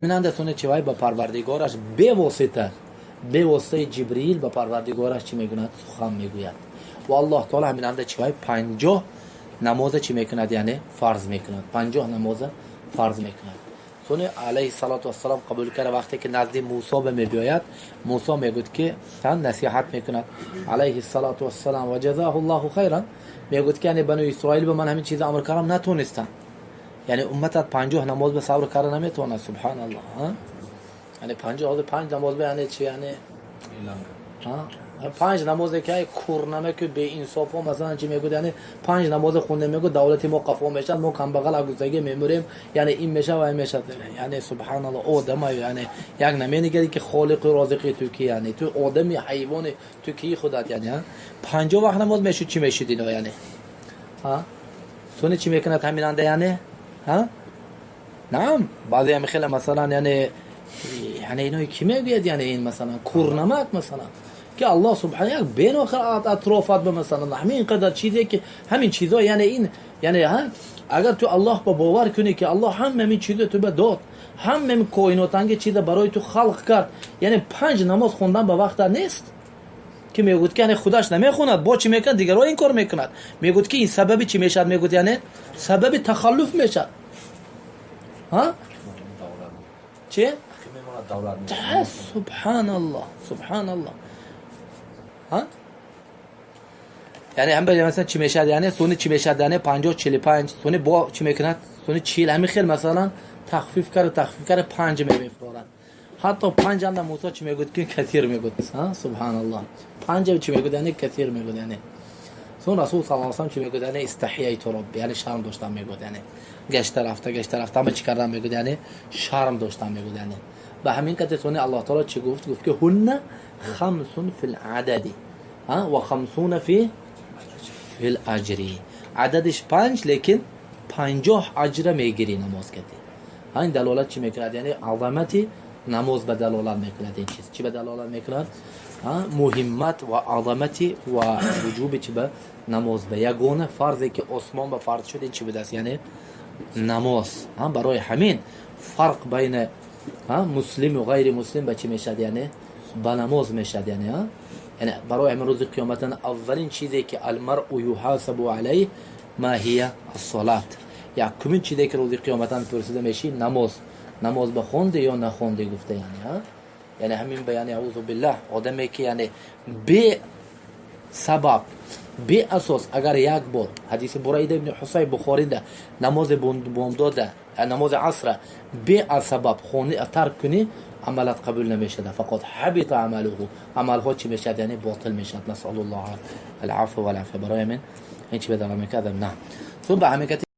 Минанда соне чи вай ба Парвардигораш бевосита, бевоситаи Ҷибриил ба Парвардигораш чӣ мекунад? Сухан мегӯяд. Ва Аллоҳ таоло ҳаминанда чи вай 50 намоза чӣ мекунад, яъне фарз мекунад, 50 намоза фарз мекунад. Сони алайҳи салоту вассалом қабул карда, вақте ки назди Мусо ба мебиёяд, Мусо мегӯяд ки насиҳат мекунад алайҳи салоту вассалом ва ҷазоҳу Аллоҳу хайран, мегӯяд ки яъне Бану Исроил ба ман ҳамин чиза амр кардам, натонистанд. Яъне умматат 50 намоз ба сабр карда наметавонад. Субҳаналлоҳ, яъне 50, ҳозир панҷ намоз ба яъне чи, яъне панҷ намозе ки курнаме ки беинсофо масалан чи мегӯяд, яъне панҷ намозе хунде, мегӯяд, давлати мо қафо мешавад, мо камбағал агузагӣ мемурем, яъне ин мешавад ва ин мешавад. Яъне субҳаналлоҳ, одама яъне як наменигари ки холиқу розиқи ту ки, яъне ту одами ҳайвони ту ки худат, яъне 50 вақт намоз мешуд, чӣ мешуд ино, яъне сони чӣ мекунад ҳаминанда, яъне наам баъзе ҳами хеле масалан, яъне иное ки мегӯяд, яъне ин масалан курнамак, масалан ки Аллоҳ субҳана як бенохир атрофат ба масалан ҳамин қадар чизе ки ҳамин чизо, яъне ин яъне агар ту Аллоҳ ба бовар кунӣ ки Аллоҳ ҳама ҳамин чизо ту ба дод, ҳама ҳамин коинотанги чиза барои ту халқ кард, яъне панҷ намоз хондан ба вақта нест ки мегӯяд ки яъне худаш намехонад, бо чӣ мекунад, дигарҳо ин кор мекунад. Мегӯяд ки ин сабаби чӣ мешавад? Мегӯяд, яъне сабаби тахаллуф мешавад. Чи субҳаналлоҳ, субҳаналлоҳ, яъне ҳам масалан чӣ мешавад, яъне сони чӣ мешавад, яъне 50, 45, сони бо чӣ мекунад, сони 40, ҳамин хел масалан тахфиф карда, тахфиф карда, панҷ мефурорад. Ҳатто панҷ анда Мусо чӣ мегӯяд ки касир мегӯяд. Субҳаналлоҳ, панҷ чӣ мегӯяд, яъне касир мегӯяд. Яъне сон Расул саллаллоҳу алайҳи васаллам чӣ мегӯяд? Яъне истаҳяйту робби, яъне шарм доштам мегӯяд, яъне гашта рафта, гашта рафта, ҳама чӣ кардам мегӯяд, яъне шарм доштам мегӯяд. Яъне ба ҳамин кати сони Аллоҳ таоло чӣ гуфт? Гуфт ки ҳунна хамсун фил адади ва хамсуна фил аҷри. Ададиш панҷ, лекин 50 аҷра мегирӣ намоз кардӣ. Ин далолат чӣ мекунад? Яъне азамати намоз ба далолат мекунад. Ин чиз чӣ ба далолат мекунад? Муҳиммат ва азамати ва вуҷуби чӣ ба намоз, ба ягона фарзе ки осмон ба фарз шуд, ин чӣ будааст? Яъне намоз. Барои ҳамин фарқ байна муслиму ғайри муслим ба чӣ мешавад? Яъне ба намоз мешавад. Яъне барои ҳамин рӯзи қиёматан аввалин чизе ки алмаръу юҳасабу алайҳ ма ҳия ассолат, якумин чизе ки рӯзи қиёматан пурсида мешӣ, намоз. Намоз ба хонде ё нахонде гуфта. Яъне ҳамин ба яъне аузу биллаҳ, одаме ки яъне бе сабаб, беасос, агар як бор, ҳадиси Бурайда ибни Ҳусайб Бухорида, намози бомдода, намози асра бе сабаб хони тарк кунӣ, амалат қабул намешавад. Фақат ҳабита амалуҳу, амалҳо чӣ мешавад? Яъне ботил мешавад. Насалуллоҳ алафу валафия. Барои ҳамин ин чӣ бедала мекардам на ба ҳамин.